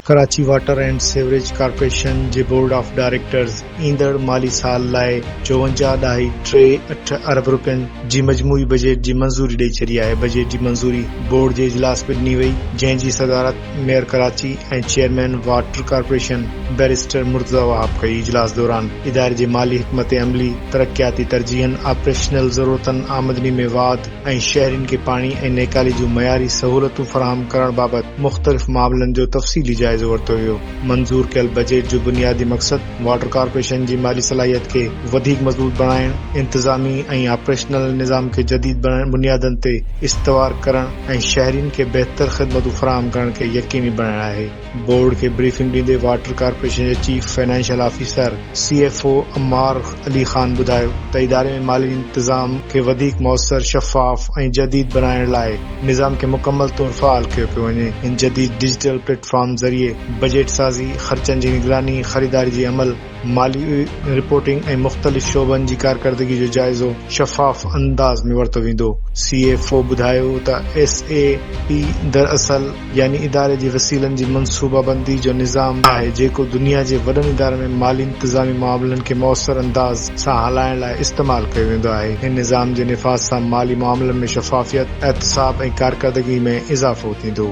Karachi water and sewerage corporation جي board of directors ايندڙ مالي سال لاء چوونجاهه ڏهائي ٽي اٺ ارب رپين جي مجموعي بجيٽ جي منظوري ڏئي ڇڏي آهي. بجيٽ جي منظوري بورڊ جي اجلاس ۾ ڏني وئي، جنهن جي صدارت mayor Karachi ۽ chairman water corporation barrister Murtaza Wahab ڪئي. اجلاس دوران اداري جي مالي حڪمت عملي، ترقياتي ترجيحن، آپريشنل ضرورتن، آمدني ۾ واڌ ۽ شهرين کي پاڻي ۽ نيڪالي جون معياري سهولتون فراهم ڪرڻ بابت مختلف معاملن جو تفصيلي جائزو ورتو ويو. منظور ڪيل بجيٽ جو بنيادي مقصد واٽر ڪارپوريشن جي مالي صلاحيت کي وڌيڪ مضبوط بڻائڻ، انتظامي ۽ آپريشنل نظام کي جديد بنيادن تي استوار ڪرڻ ۽ شهرين کي بهتر خدمتون فراهم ڪرڻ کي يقيني بڻائڻ آهي. بورڊ کي بريفنگ ڏيندي واٽر ڪارپوريشن جي chief financial officer, C F O, Ammar Ali Khan ٻڌايو ته اداري ۾ مالي انتظام کي وڌيڪ موثر، شفاف ۽ جديد بڻائڻ لاء نظام کي مڪمل طور فعال ڪيو پيو وڃي. هن جديد ڊجيٽل پليٽ فارم ذريعي بجيٽ سازي، خرچن جي نگراني، خريداري جي عمل، مالي رپورٽنگ ۽ مختلف شعبن جي ڪارڪردگي جو جائزو شفاف انداز ۾ ورتو ويندو. سي ايف او ٻڌايو ته ايس اي پي دراصل يعني اداري جي وسيلن جي منصوبابندي جو نظام آهي جيڪو دنيا جي وڏن ادارن ۾ مالي انتظامي معاملن کي موثر انداز سان هلائڻ لاء استعمال ڪيو ويندو آهي. هن نظام جي نفاذ سان مالي معاملن ۾ شفافيت، احتساب ۽ ڪارڪردگي ۾ اضافو ٿيندو.